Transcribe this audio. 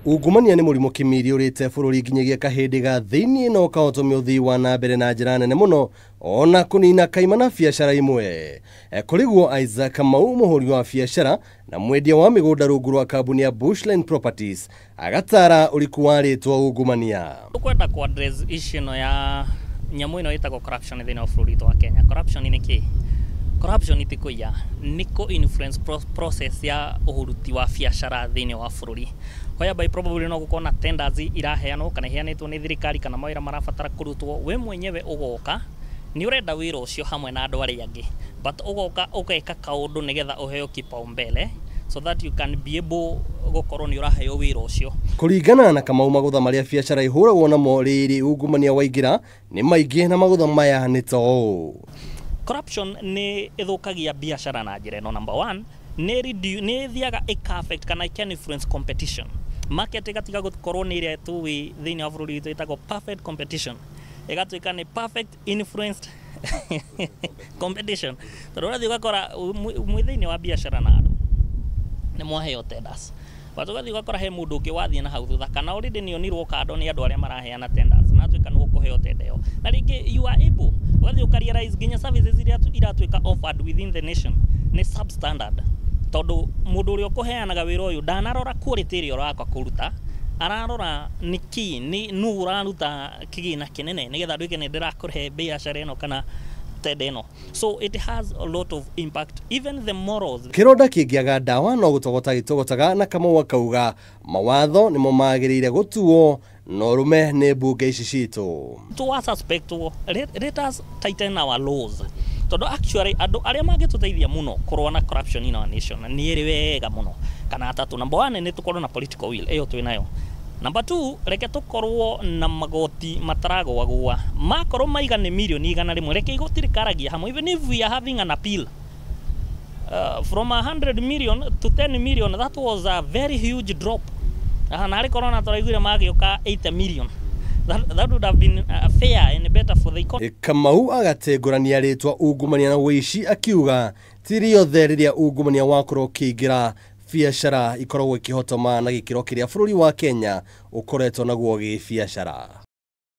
Ungumania nĩ mũrimũ kĩmiri ũrĩte bũrũri nginyagia kahĩndĩ ga thĩinĩ na ũkahotomia ũthii wa na mbere na njĩra nene mũno ona kũnina kaimana biacara imwe. Kũrĩ guo Isaac Kamau, mũhũri wa biacara na mwendia wa mĩgũnda rungu rwa kambuni ya Bushline Properties, agatara ũriku wa rĩtwa ungumania. Tũkwenda ku address issue ĩno ya nyamũ ĩno ĩtagwo corruption thĩinĩ wa bũrũri witũ wa Kenya. Corruption nĩ kĩĩ? Corruption ti kũiya, nĩ kũ influence process ya ũruti wa biacara thĩinĩ wa bũrũri, whereby probably no gũkorwo na tenders iraheanwo kana iheanĩtwo nĩ thirikari kana mawĩra marabatara kũrutwo, we mwenyewe ũgoka nĩ ũrenda wĩra ũcio hamwe na andũ arĩa angĩ, but ũgoka ũgeka kaũndũ nĩgetha ũheo kipaumbele so that you can be able gũkorwo nĩ ũraheo wĩra ũcio. Kũringana na Kamau, magũtha marĩa biacara ihũragwo namo rĩrĩ ungumania waingĩra nĩ maingĩ, na magũtha maya nĩ ta ũũ. Corruption nĩ ĩthũkagia biacara na njĩra ĩno. Number one, nĩ ĩthiaga ĩka affect kana can influence competition market, ĩgatiga gũkorwo nĩ ĩrĩa tũĩ thĩinĩ wa bũrũri witũ ĩtagwo perfect competition, ĩgatuĩka nĩ perfect influenced competition, tondũ ũrathiĩ ũgakora mwĩ thĩinĩ wa biacara na andũ nĩ mwaheo tenders, but ũgathiĩ ũgakora he mũndũ ũngĩ wathiĩ na hau thutha kana already nĩ onirwo kando nĩ andũ arĩa maraheana tenders na atuĩka nĩ ũkũheo tender ĩyo, na rĩngĩ you are able, ũgathiĩ ũkarealize nginya services iria iratuĩka offered within the nation nĩ substandard, tondũ mũndũ ũrĩa ũkũheanaga wĩra ũyũ ndanarora quality ĩrĩa ũraka kũruta, ararora nĩkĩ nĩ nũ ũraruta kĩgĩna kĩnene nĩgetha nduĩke nĩ ndĩrakũhe biacara ĩno kana tender ĩno. So it has a lot of impact, even the morals. Kĩronda kĩngĩaga ndawa no gũtogota gĩtogotaga, na Kamau akauga mawatho nĩmo magĩrĩire gũtuo na ũrũme nĩ mbunge ici citũ. Twa suspect, let us tighten our laws, tondũ actually andũ arĩa mangĩtũteithia mũno kũrũa na corruption in our nation nĩ erĩ wega mũno kana atatũ. Number one, nĩ tũkorwo na political will, ĩyo twĩ nayo. Number two, reke tũkorwo na magoti mataragwagwa, makorwo maiga nĩ mirioni 100, reke igoti rĩkaragia hamwe, even if we are having an appeal from 100 million to 10 million, that was a very huge drop. Na arĩ korwo na tũraiguire magĩũka 80 million, that would have been fair and better for the economy. Kamau agatengũrania rĩtwa ungumania na ũici, akiuga ti rĩothe rĩrĩa ungumania wakorwo ũkĩingĩra biacara ikoragwo ikĩhotoma na gĩkĩro kĩrĩa bũrũri wa Kenya ũkoretwo naguo gĩbiacara.